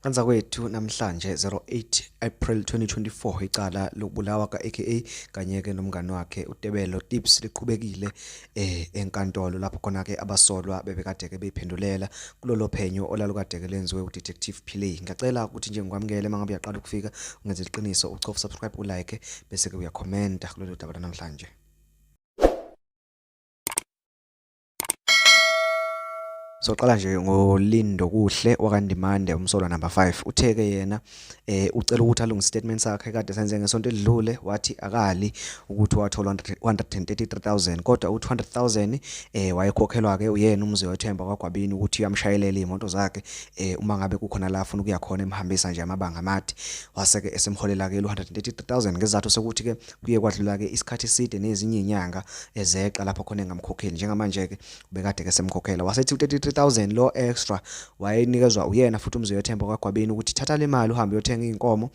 Kanza kwethu namhlanje 08 April 2024 icala lokubulawa ka-AKA kanye-ke nomngani wakhe uTebello Tips liqhubekile enkantolo lapho khona-ke abasolwa bebekade-ke beyiphendulela kulolo phenyo olalukade-ke lenziwe uDetective Pillay. Ngiyacela ukuthi nje ngikwamukele uma ngabe uyaqala ukufika ungenze iqiniso uchofe subscribe ulike bese-ke uyakhomenta kulolu daba lanamhlanje. Soqala nje ngoLindokuhle wakaNdimande umsolwa number 5 uthe-ke yena ucela ukuthi alungise statement sakhe kade senze ngesonto elidlule wathi akali ukuthi wathola 133,000 kodwa u-200,000 wayekhokhelwa-ke uyena uMzi Wethemba kwaGwabini ukuthi uyamshayelela iy'moto zakhe uma ngabe kukhona la afuna ukuya khona emhambisa nje amabanga amade wase-ke esemholela-ke lo 133,000 ngesizathu sokuthi-ke kuye kwadlula-ke isikhathi eside nezinye iy'nyanga ezeqa lapho khona engamkhokheli njengamanje-ke ubekade ke semkhokhela wasethi u-33000 lo extra wayenikezwa uyena futhi uMziwethemba kwaGwabini ukuthi thatha le mali uhambe uyothenga iy'nkomo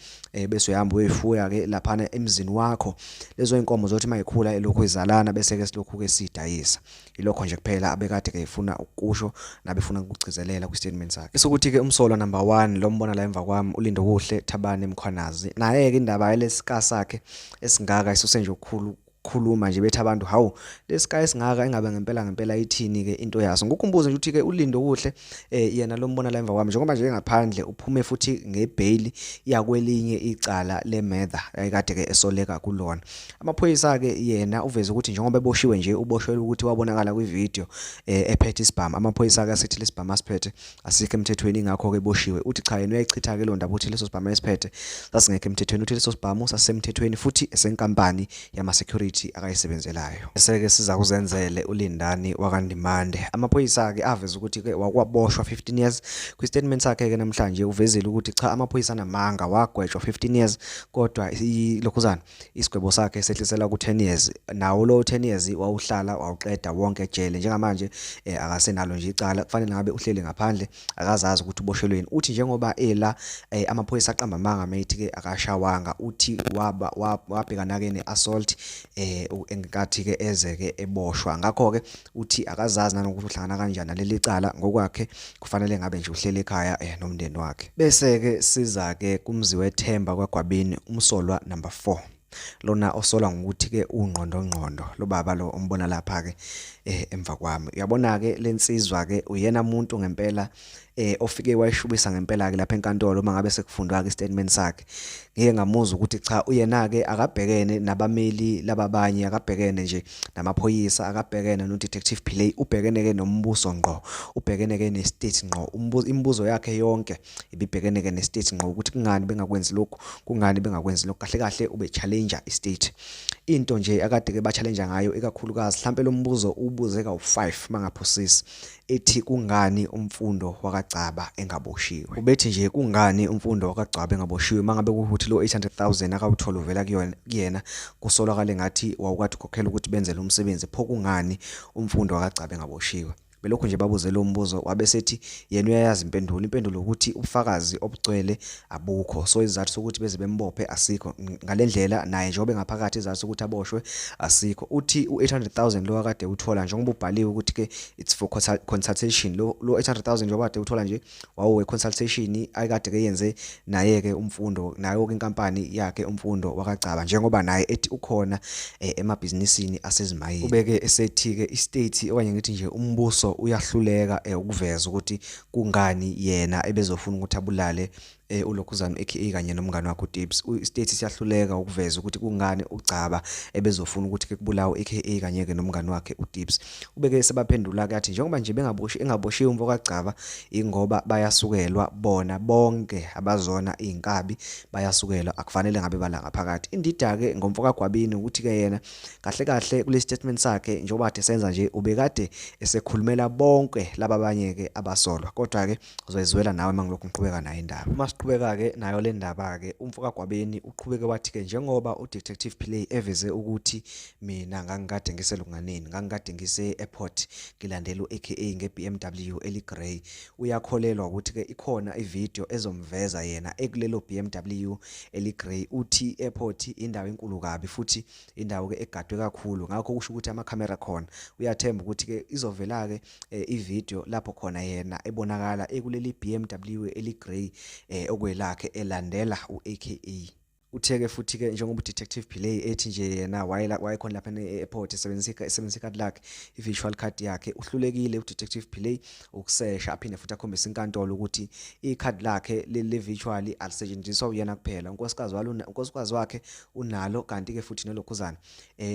bese uyahamba uyoyifuya-ke laphana emzini wakho lezo y'nkomo zothi uma yikhula elokhu izalana bese-ke silokhu-ke siyidayisa. Ilokho nje kuphela abekade ke efuna ukukusho nabefuna ukugcizelela kwi-statement sakhe. Esokuthi-ke umsolwa number 1 lo mbona la emva kwami uLindokuhle Thabane Mkhwanazi naye-ke indaba yalesika sakhe esingaka isuse nje okukhulu khuluma nje bethi abantu hawu lesika esingaka engabe ngempela ngempela ithini ke into yaso. Ngikukhumbuze nje ukuthi ke uLindokuhle yena lo mbona la emva kwami njengoba nje ngaphandle uphume futhi ngebail yakwelinye icala lemurder ayikade ke esoleka kulona. Amaphoyisa-ke yena uveze ukuthi njengoba eboshiwe nje uboshelwe ukuthi wabonakala kwividiyo ephethe isibhamu. Amaphoyisa-ke asethi lesibhamu asiphethe asikho emthethweni ingakho-ke eboshiwe. Uthi cha yena uyayichitha-ke leyo ndaba uthi leso sibhamu ayesiphethe sasingekho emthethweni. Uthi leso sibhamu sasisemthethweni futhi esenkampani yama-security akayisebenzelayo. Bese-ke siza kuzenzele uLindani wakaNdimande. Amaphoyisa-ke aveza ukuthi-ke wakwaboshwa 15 years. Kwi-statement sakhe-ke namhlanje uvezile ukuthi cha amaphoyisa anamanga wagwetshwa 15 years kodwa ilokhuzana isigwebo sakhe sehlisela ku-10 years nawo lo 10 years wawuhlala wawuqeda wonke ejele njengamanje akasenalo nje icala kufanele ngabe uhleli ngaphandle akazazi ukuthi uboshelweni. Uthi njengoba ela amaphoyisa aqamba amanga methi ke akashawanga uthi waba wabhekana ke ne-assault enkathi ke eze ke eboshwa ngakho ke uthi akazazi nanokuthi uhlangana kanjani naleli cala ngokwakhe kufanele ngabe nje uhleli ekhaya nomndeni wakhe. Bese-ke siza-ke kuMziwethemba kwaGwabini umsolwa number 4 lona osola ngokuthi-ke ungqondongqondo lo baba lo ombona lapha-ke emva kwami. Uyabona-ke lensizwa-ke uyena muntu ngempela ofike wayishubisa ngempela-ke lapha enkantolo uma ngabe sekufundwa-ke istatement sakhe. Ngike ngamuzwa ukuthi cha uyena-ke akabhekene nabameli lababanye akabhekene nje namaphoyisa akabhekene no-Detective Pillay ubhekene-ke nombuso ngqo ubhekene-ke ne-state ngqo imibuzo yakhe yonke ibibhekene-ke ne-state ngqo ukuthi kungani bengakwenzi lokhu kungani bengakwenzi lokhu kahle kahle ube-challenger i-state into nje akade-ke ba-challenger ngayo ikakhulukazi hlampe lo mbuzo ubuze kawu-5 mangaphosisi ethi kungani uMfundo wakaGcaba engaboshiwe. Ubethi nje kungani uMfundo wakaGcaba engaboshiwe mangabe kuwukuthi lo 800,000 akawuthola uvela kuyena kusolakale ngathi wawukade ukhokhela ukuthi benze lo msebenzi pho kungani uMfundo wakaGcaba engaboshiwe. Belokhu nje babuze lo mbuzo wabesethi yena uyayazi impendulo impendulo ukuthi ubufakazi obugcwele abukho so isizathu sokuthi beze bembophe asikho ngalendlela naye njengoba engaphakathi isizathu sokuthi aboshwe asikho. Uthi u-800,000 lo akade uthola njengoba ubhaliwe ukuthi ke it's for consultation lo 800,000 njengoba kade uthola nje wawuwe consultation ayikade ke yenze naye ke uMfundo nayo ke inkampani yakhe uMfundo wakaGcaba njengoba naye ethi ukhona emabhizinisini asezimayini. Ubeke esethi ke istate okanye ngithi nje umbuso uyahluleka ukuveza ukuthi kungani yena ebezofuna ukuthi abulale uLokhuzana aka kanye nomngane wakhe uTips. Istate siyahluleka ukuveza ukuthi kungani uGcaba ebezofuna ukuthi ke kubulawe aka kanye ke nomngane wakhe uTips. Ubeke sebaphendula ke athi njengoba nje bengaboshi engaboshiwe umfo kaGcaba ingoba bayasukelwa bona bonke abazona izinkabi bayasukelwa akufanele ngabe bala ngaphakathi. Indida ke ngomfo kaGwabini ukuthi ke yena kahle kahle kule statement sakhe njengoba kade senza nje ubekade esekhulumela bonke laba abanye ke abasolwa kodwa ke uzoyizwela nawe mangilokhu ngiqhubeka nayo indaba. Uma siqhubeka ke nayo le ndaba ke umfo kaGwabini uqhubeke wathi ke njengoba uDetective Pillay eveze ukuthi mina ngangikade ngiselunganeni ngangikade ngise airport ngilandela uAKA nge-BMW eli-grey uyakholelwa ukuthi ke ikhona ivideo ezomveza yena ekulelo BMW eli-grey. Uthi airport indawo enkulu kabi futhi indawo ke egadwe kakhulu ngakho kusho ukuthi amakhamera khona uyathemba ukuthi ke izovela ke ivideo lapho khona yena ebonakala ekuleli BMW eli-grey okwelakhe elandela u-AKA. Utheke futhi ke njengoba uDetective Pillay ethi nje yena wayekhona lapha e-airport esebenzisa ikhadi lakhe, i-visual card yakhe, uhlulekile uDetective Pillay ukusesha aphinde futhi akhombise inkantolo ukuthi ikhadi lakhe le-virtual alisetshenziswa uyena kuphela, unkosikazi wakhe unalo, kanti ke futhi nolokhuzana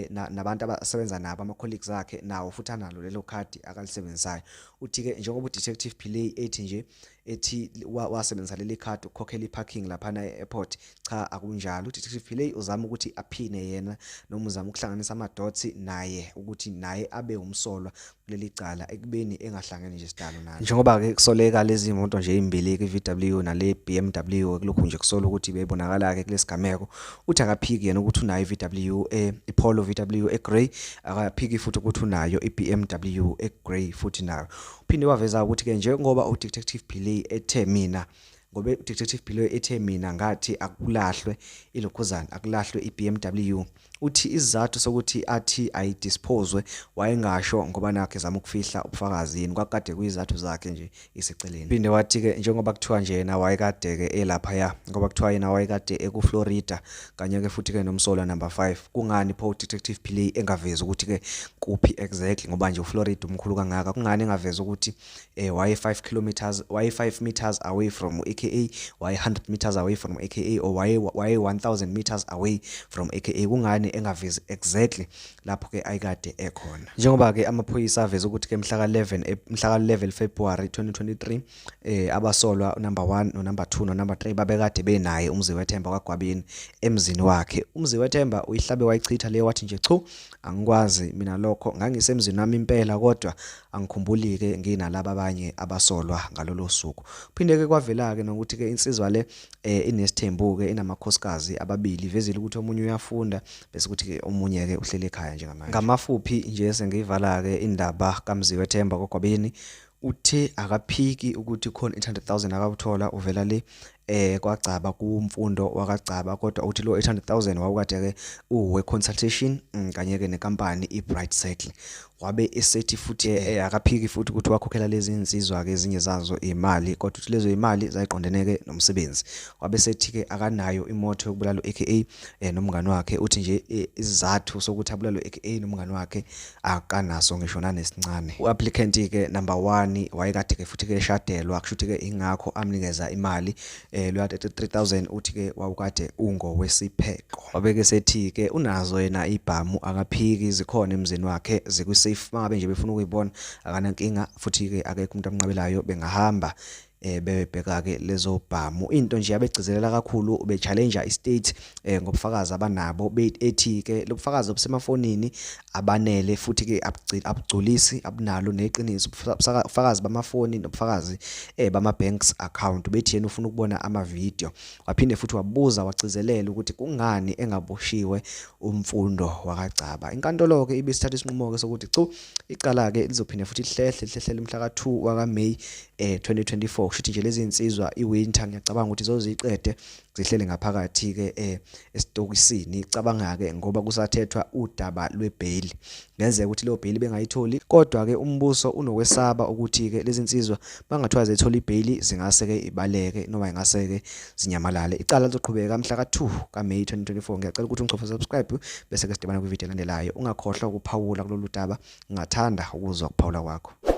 nabantu abasebenza nabo, ama-colleagues akhe nawo futhi analo lelo khadi akalisebenzisayo. Uthi ke njengoba uDetective Pillay ethi nje ethi wasebenzisa leli khadi ukukhokhela i-parking laphana e-airport, cha akunjalo. UDetective Pillay uzama ukuthi aphine yena noma uzama ukuhlanganisa ama-dots naye ukuthi naye abe umsolwa kuleli cala ekubeni engahlangene nje sidalo naye. Njengoba-ke kusoleka lezi moto nje ezimbili, i-VW nale BMW, kulokhu nje kusola ukuthi bebonakala-ke kulesigameko, uthi akaphiki yena ukuthi unayo i-VW, i-Polo VW e-grey, akaphiki futhi ukuthi unayo i-BMW e-grey futhi nayo. Uphinde waveza ukuthi-ke njengoba uDetective Pillay ethe mina, ngoba uDetective Pillay ethe mina ngathi akulahlwe ilokhuzana, akulahlwe i-BMW, uthi isizathu sokuthi athi ayidisposwe wayengasho ngoba nakhe ezama ukufihla ubufakazi yini, kwakade kuyizathu zakhe nje iseceleni. Phinde wathi-ke njengoba kuthiwa nje yena wayekade-ke elaphaya, ngoba kuthiwa yena wayekade ekuFlorida kanye-ke futhi-ke nomsolwa number 5, kungani pho uDetective Pillay engavezi ukuthi-ke kuphi exactly, ngoba nje uFlorida umkhulu kangaka, kungani engavezi ukuthi waye 5 kilometers, waye 5 meters away from AKA, waye 100 meters away from AKA, or waye 1000 meters away from AKA, kungani engavezi exactly lapho ke ayikade ekhona. Njengoba ke amaphoyisa aveza ukuthi ke mhla ka-11 February 2023 abasolwa number 1 no number 2 no number 3 babekade benaye uMziwethemba kwaGwabini emzini wakhe. UMziwethemba uyihlabe wayichitha le, wathi nje chu angikwazi mina lokho, ngangisemzini wami impela kodwa angikhumbuli ke nginalaba abanye abasolwa ngalolo suku. Phinde ke kwavela ke nokuthi ke insizwa le inesithembu ke, inamakhosikazi ababili, ivezile ukuthi omunye uyafunda bese kuthi ke omunye ke uhleli ekhaya njengamanje. Ngamafuphi nje sengiyivala ke indaba kaMziwethemba kwaGwabini, uthe akaphiki ukuthi khona 800,000 akawuthola uvela le kwaGcaba kumfundo wakaGcaba, kodwa uthi lo 800,000 wawukade ke uwe consultation kanye ke nenkampani iBright Circle. Wabe esethi futhi akaphiki futhi ukuthi wakhokhela lezi insizwa ke ezinye zazo imali, kodwa uthi lezo imali zayiqondene ke nomsebenzi. Wabe sethi ke akanayo imoto yokubulala u-AKA nomngani wakhe, uthi nje isizathu sokuthi abulale u-AKA nomngani wakhe akanaso ngisho nanesincane. U-applicant ke number 1 wayekade ke futhi ke eshadelwa, kusho ukuthi ke ingakho amnikeza imali lo 33,000, uthi ke wawukade ungowesipheko. Wabeke sethi ke unazo yena ibhamu, akaphiki, zikhona emzini wakhe zikwi-safe, mangabe nje befuna ukuyibona akanankinga, futhi ke akekho umuntu amnqabelayo, bengahamba bebheka ke lezo bhamu. Into nje abegcizelela kakhulu be-challenge i-state ngobufakazi abanabo, ethi ke lobufakazi obusemafonini abanele futhi ke abugculisi, abunalo neqiniso, ubufakazi bamafoni nobufakazi bama banks account, bethi yena ufuna ukubona ama video. Waphinde futhi wabuza wagcizelela ukuthi kungani engaboshiwe umfundo wakaGcaba. Inkantolo ke ibisithatha isinqumo ke sokuthi chu icala ke lizophinde futhi lihlehle mhla ka2 wakaMay 2024. Kusho nje lezi insizwa iwinter ngiyacabanga ukuthi zoziqede zihlele ngaphakathi ke esitokisini. Icabanga ke ngoba kusathethwa udaba lwebail, ngenzeka ukuthi leyo bail bengayitholi, kodwa ke umbuso unokwesaba ukuthi ke lezi insizwa bangathiwa zithola ibail zingase ke ibaleke noma ingase ke zinyamalale. Icala lizoqhubeka mhla ka2 kaMay 2024. Ngiyacela ukuthi ungichofe subscribe bese ke sidibana kwivideo elandelayo. Ungakhohlwa ukuphawula kulolu daba, ngingathanda ukuzwa ukuphawula kwakho.